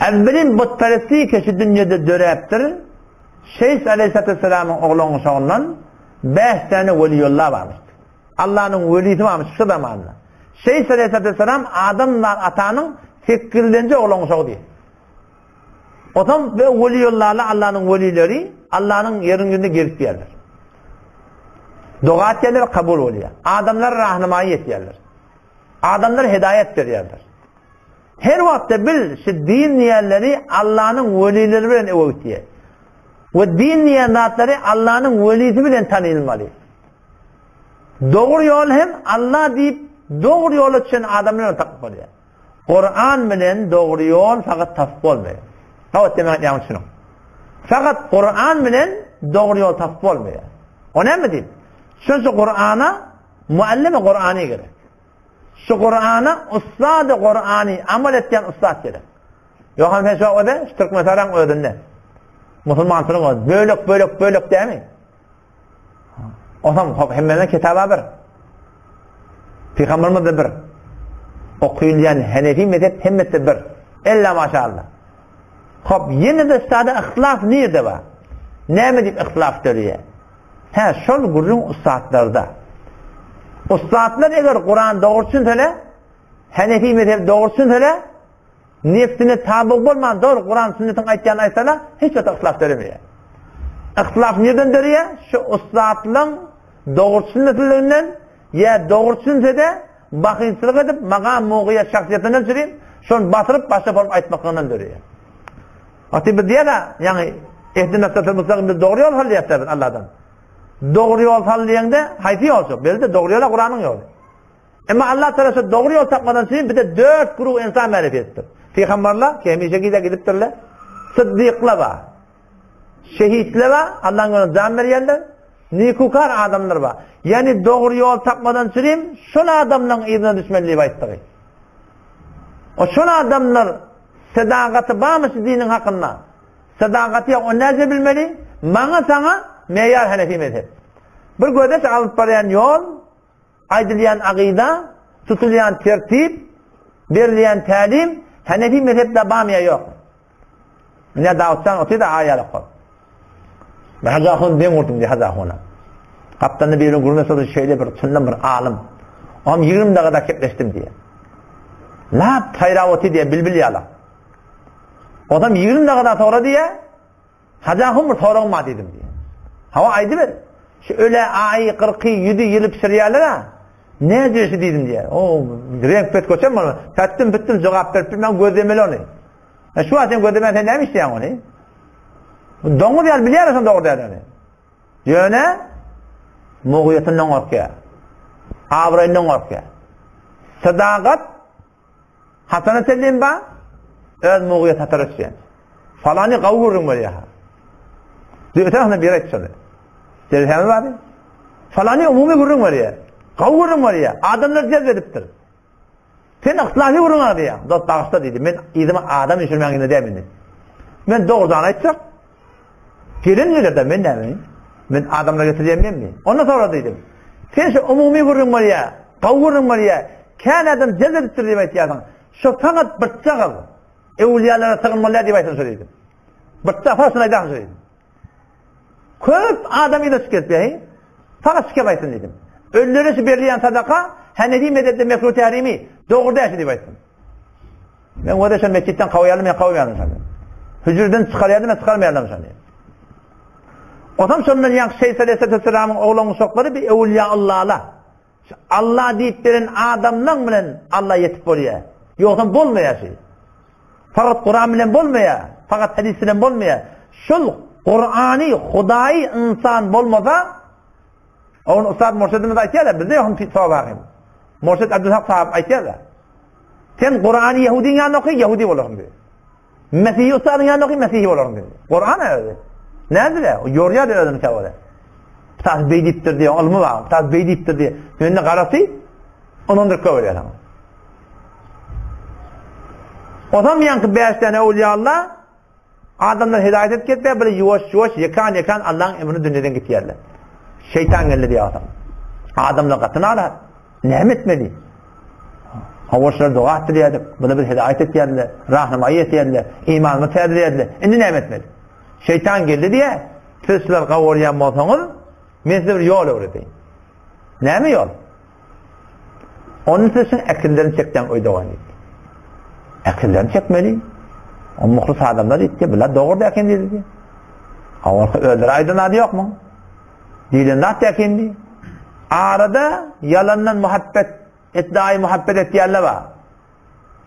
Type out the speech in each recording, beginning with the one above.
Äwwelin butperestlik şu dünýede döräpdir. Şeýs aleýhissalatu wessalamyň oglan-uşagyndan bäş däne weliýullah barmyşdy. Allanyň welisi barmyş şu zamanda. Şeýs aleýhissalatu wessalam Adam atanyň sekizlenji oglan-uşagydy. Otam we weliýullahlar Allanyň welileri Allanyň ýeriň ýüzünde gezip ýörler. Doga etýärler, kabul bolýar. Adamlara rahnamaýy etýärler. Adamlara hidaýat berýärler. Her wagtda bil, şu din diýenleri Allanyň welileri bilen öwe gitýär. We din diýen zatlary Allanyň welisi bilen tanylmaly. Dogry ýol hem Alla diýip dogry ýola düşen adam bilen tapyp bolýar. Kuran bilen dogry ýol fakat tapyp bolmaýar. Gabat demek aýdýan şunuň. Fakat Kuran bilen dogry ýol tapyp bolmaýar. O näme diýip? Şonça Kurana muallimi Kurany gerek. Şu Kurana ussady Kurany amal etýän ussat gerek. Ýohan sen şu öde, şu Türkmenistanyň özünde. Musulmançylyk öz bölek bölek bölek dämi? Osam hop hemmeden kitaba bir. Peygamberimiz de bir. Okuyulýan Hanefi mezhep hemmesi bir. Ella maşallah. Hop ýene de sada ihtilaf nirde bar? Näme diýip ihtilaf dörýär? Hä, şol gürrüň ussatlarda. Ussatlar eger Kuran dogry düşünsele, Hanefi mezhebi dogry düşünsele, nefsine taby bolman dogry Kuran sünnetiň aýtýanyny aýtsala, hiç wagt ihtilaf döremeýär. Ihtilaf nirden döreýär? Şu ussatlaryň dogry düşünmesliginden ýa dogry düşünse-de bahylçylyk edip, magam, mugyýet, şahsyýetinden çürim, şony basyryp başga bolup aýtmaklygyndan döreýär. Wagty biz diýýär-ä, ýaňy Ehdina sıratal mustaqim biz dogry ýol sal diýýäs biz Allahdan. Dogry ýol sal diýeňde haýsy ýol şo? Belli dogry ýol Kuranyň ýoly. Emma Allah Teala şu dogry ýol tapmadan üçin bize dört guruh insan märif etdi. Peygamberler ki hemişe gide gidipdirler. Sıddyklar bar. Şehitler bar, Allah'ın ýolunda jan berýänler, nikukar adamlar bar. Ýani dogry ýol tapmadan üçin şol adamlaryň yzyna düşmeli diýip aýtdygy. O şol adamlar Sedagaty barmy şu diniň hakynda? Sedagaty ýok, ony näce bilmeli? Maňa saňa meýar Hanefi mezhep. Bir gözeş alyp barýan ýol, aýdylýan agyda, tutulýan tertip, berilýän tälim Hanefi mezhepde barmy ýa ýok? Ine Dawutjan otyr-da aýaly kol. Men Hajy ahun deň gurdum diýýär Hajy ahuna. Gapdalynda biriniň gürrüňe sözü şeýle bir çyndan bir alym. Oňam 20 dagada kepleşdim diýýär. Lap saýrap otyr diýýär bilbil ýaly. Onam 20 dagada sonra diýýär. Hajy ahun bir soragym bar diýdim diýýär. Hawa aýdyber. Şu öle aýy, kyrky, ýüzi ýyly pişirýärler-a. Näce şu diýdim diýýär. O reňk pet göçen bolma. Pätdim pitdim jogap berip bilmän gözlemeli ony. E şu wagt sen gözlemän sen näme işleýäň ony? Doňuz ýaly bilýär şony dogry däldigini. Ýöne mugyýetinden gorkýar. Abraýyndan gorkýar. Sadagat hasana çenli ba öz mugyýet hatara düşýär. Falany gawy gürrüň berýär. Diýse bir aýtşany. Derhemi bar. Falany umumy gürrüň berýär. Gawy gürrüň berýär. Adamlar jezb edipdir. Sen yhlasy gürrüň agzaýaň. Dost bagyşla diýdi. Men yzyma adam düşürmäň ýerinde däl indi. Men dogrudan aýtjak. Gelen geler-de men näme? Men adamlar getirýän menmi? Ondan sonra diýdim. Sen şu umumy gürrüň bolýa, gawy gürrüň bolýa, kän adam jez edipdir diýip aýtýarsyň. Şu fakat birçe gyz. Öwülýalara sygynmaly diýip aýtsaň şo diýdim. Birçe fakat şuny aýdaň şo diýdim. Köp adam yza çykyp ýaý. Fakat çykyp aýtsyn diýdim. Ölülere şu berilýän sadaka Hanefi mezhepde mekruh tährimi dogry däl diýip aýtdym. Men o da mescitden kowýarlar, men kowýaryn şony. Hüjreden çykarýardy, men çykarmaýarlar şony. Otam şondan ýaňky Şeýh Aleyhisselamyň oglan uşaklary bir öwülýa Allala. Alla diýip beren adamlaň bilen Alla ýetip bolýar. Ýogsam bolmaýar şeý. Fakat Kuran bilen bolmaýar, fakat hadis bilen bolmaýar. Şol Kurany, Hudaýy insan bolmasa, Ony Ustad Murşidimiz aýtýar-da, bizde ýok sowagym. Murşid Abdülhak sahab aýtýar-da. Sen Kurany Ýehudiň ýanynda oky, Ýehudi bolarsyň diýip. Mesihi ustadyň ýanynda oky, Mesihi bolarsyň diýip. Kuran özi. Nädile? Ýorýar özüni käwere. Ustad beý diýipdir diýip, ylmy bar. Ustad beý diýipdir diýip. Mende garasy ondan köp bolýar. Osam ýaňky 5 tane öwliýa adamlar hidaýat edip ketdi, bir ýuwaş-ýuwaş ýekan-ýekan Allahyň emrini dünýeden gitýärler. Şeýtan geldi diýýär adam. Adamlar gaty narahat. Näme etmeli? Hawa şular doga etdirýärdik. Bular bizi hidaýat etýärdiler, rahnamaýy etýärdiler, imanymyzy täzeleýärdiler. Indi näme etmeli? Şeýtan geldi diýýär, siz şulary gowurýan bolsaňyz, men size bir ýol öwredeýin. Näme ýol? Onda siz şuň äkillerini çekseň öýde goýun diýdi. Äkillerini çekmeli. O muhlis adamlar diýdi, bular dogry eken diýdi. Awalky özleri aýdan zady ýokmy? Diýlen zat eken diýdi. Arada ýalandan muhabbet, etdaýy muhabbet etýänler bar.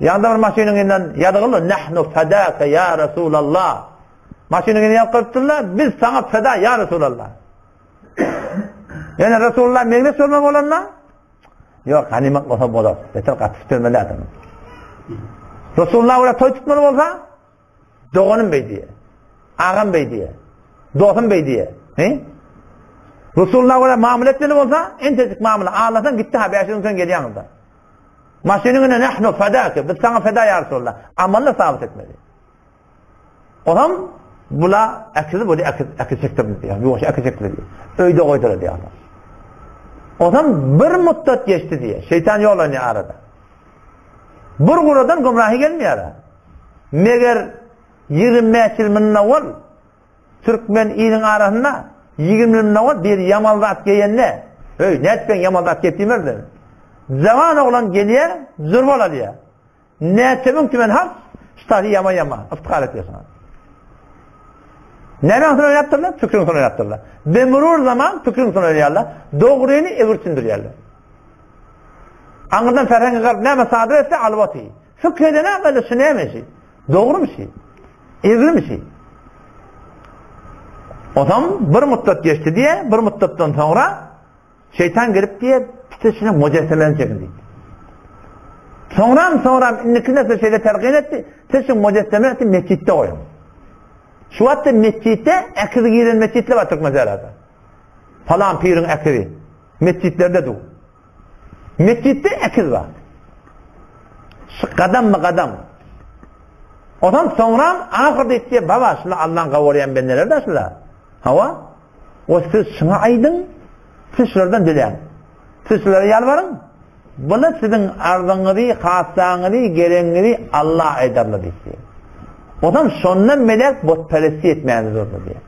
Ýanda bir maşynyň inden ýazgyly nahnu fedaka ya Resulallah. Maşynyň inden ýazyp goýupdyrlar, biz saňa feda ya Resulallah. Ýöne Resulullah meňzeş bolma bolanda Ýok, ganymat bolsa bolar. Beter gaty süpürmeli adam. Resulullah ola toý tutmaly bolsa, doganym beý diýe. Agam beý diýe. Dostum beý diýe. He? Resulullah ola mamla etmeli bolsa, entejik mamla. Ağlasan gitdi ha, 500 müň sen gelýäňiz da. Maşynyň ine nahnu fedake, biz saňa feda ýa Resulullah. Amalla sabit etmeli. Onam bula äkizi bolýar, äkiz, äkiz çekdirdi diýýär. Ýuwaş äkiz çekdirdi diýýär. Öýde goýdular diýýär. Onam bir muddat geçdi diýýär. Şeýtan ýol oýnaýar arada. Bir guradan gümrahy gelmeýär. Meger 25 ýyl mundan owal türkmen iliň arasynda 20 ýyl mundan owal bir ýaman zat geýende, öý, nätip ben ýaman zat geýip diýmezdi. Jawan oglan gelýär, zurba alýar. Näçe müň tümen hak, ştaty ýama ýama, yftykar etýärsiň. Näme üstüne oýnapdyrlar? Pikriň üstüne oýnapdyrlar. Bemurur zaman pikriň üstüne oýnaýarlar. Dogryny egri düşündirýärler. Aňyrdan ferhengi galyp näme sadyr etse alyp oty. Fikr edene böyle şu näme işi? Dogrymy şi? Egrimi şi? Otam bir muddat geçdi diýe, bir muddatdan soňra Şeýtan gelip diýýär, siz şunuň mujessemelerini çekiň diýdi. Soňram, soňram indiki nesle şeýle telkin etdi, siz şu mujessemelerini mesjitde goýuň. Şu wagtda mesjitde äkizi giren mesjitler bar Türkmensährada. Falan piriň äkizi mesjitlerde dur. Mesjitde äkiz bar. Şu gadammy gadam. Ondan soňram ahyr diýdi, baba, şular Allaň gowurýan bendeleri da şular. Hawa. O siz şuňa aýdyň, siz şulardan diläň. Siz şulara ýalbaryň. Buny siziň arzyňyzy, hasaňyzy, geregiňizi Allah aýdarlar diýdi. Ondan şondan melek butperestlik etmäni durdy diýdi.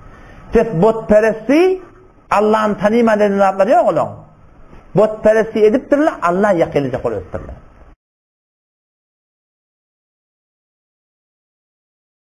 Siz butperestlik Allah'ın tanyman eden zatlar ýok olaň. Butperestlik edipdirler, Allah ýakynlyjak bolup ötdürler.